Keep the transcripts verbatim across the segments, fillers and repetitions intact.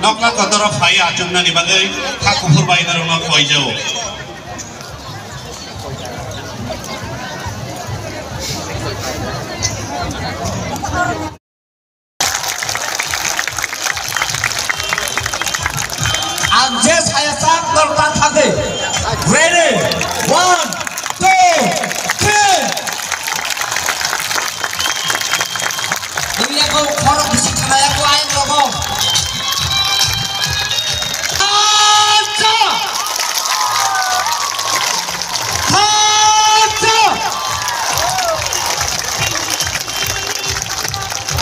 Nokla kotor o phai achuknani bagwi kha kuphur bai norokno khoijao. Ang je saya sak norok ta thangdi. Ready? One, two, three. Ini aku khorok bisi kena aku aing rogo. Acha! Acha!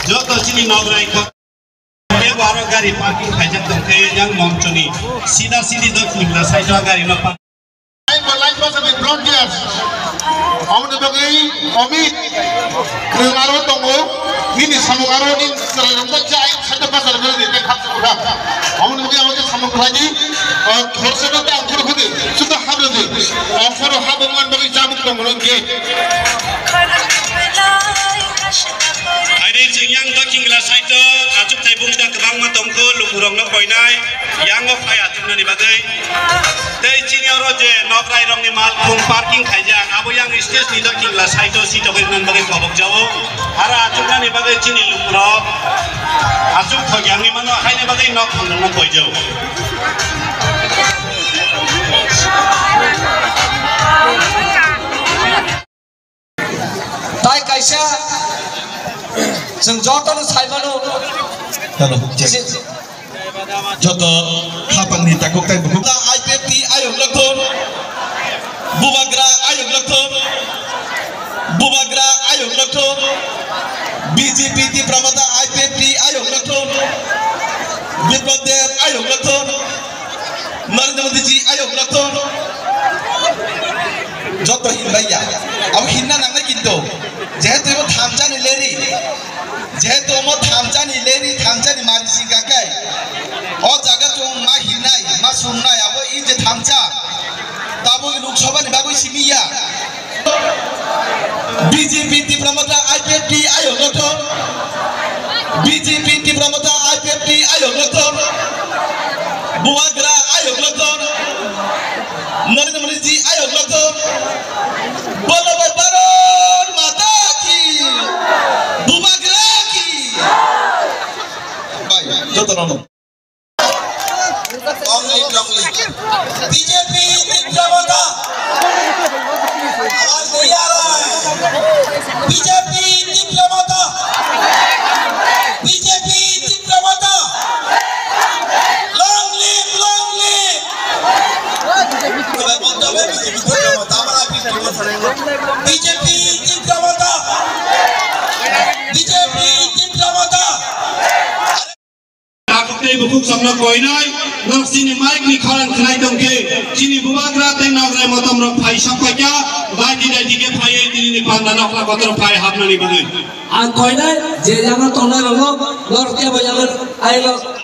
Joto chini nograi ko. Tei bo aro gari parking khaijak tongkhe yang monchoni sida sidi do khimla side o gari no park. Line by line basa ni broad gears. Aboni bagwi Omit kwrwng aro tongo. Nini samung aro ni chwrairokbo jai side o basa rwgwi rwdi tei khaksa kwthang. Aboni bagwi abo khe samung khlai di. Khorsa no ta angkhor khudi. Suda habra di. Angkhor habra man bagwi chamung tongo no gate. Hairi chwng yang do khimla side o achukthai bumda kwbangma tongkho, lukurokno koinai yango phai achuknani bagwi. Tei chini oro je nokrai rokni malkhung parking khaijak, abo yang stage ni do khimla side o sitogwi rwnani bagwi kobokjao. Aro achuknani bagwi chini lukurok achuk thok yangwi mano, haini bagwi nok thangjakno koijao. Tai kaisa, chwng jotono sai mano. Hello. Joto hapangni takhuk tai bukhuk. I P F T ayok lokthon. Bubagra ayok lokthon. Bubagra ayok lokthon. B J P Tipra Motha I P F T ayok lokthon. Biplab Deb ayok lokthon. Narendra Modi ji ayok lokthon. Joto hinbai ya. Abo hinna nangnai kintu. Jehetu ebo thamchani leri. Jehetu omo thamchani leri, thamchani mari singka kai. O jaga chwng ma hinnai, ma sumnai, abo i je thamcha. Tabuk Lok Sabha ni bagwi simi ya. B J P Tipra Motha I P F T ayok lokthon. B J P Tipra Motha I P F T ayok lokthon. Bubagra ayok lokthon. Narendra Modi ji ayok lokthon. Bolo bhai Bharat Mata ki. Bubagra ki. Bai, joto no. Long live, long live. B J P Tipra Motha. Awaz nahi aa raha hai. B J P Tipra Motha. B J P Tipra Motha. Long live, long live. B J P Tipra Motha. B J P Tipra Motha. Tei bukhuk chokno koinai, norok chini mic ni khorang khnai tongkhe, chini bubagra tei nograi motom rok phai sok paikha, daiti daiti khe phaiwi tini ni panda nokla kotor phai hapnani bagwi. Ang koinai je yang tongnai rokno, norok kebo yang ailo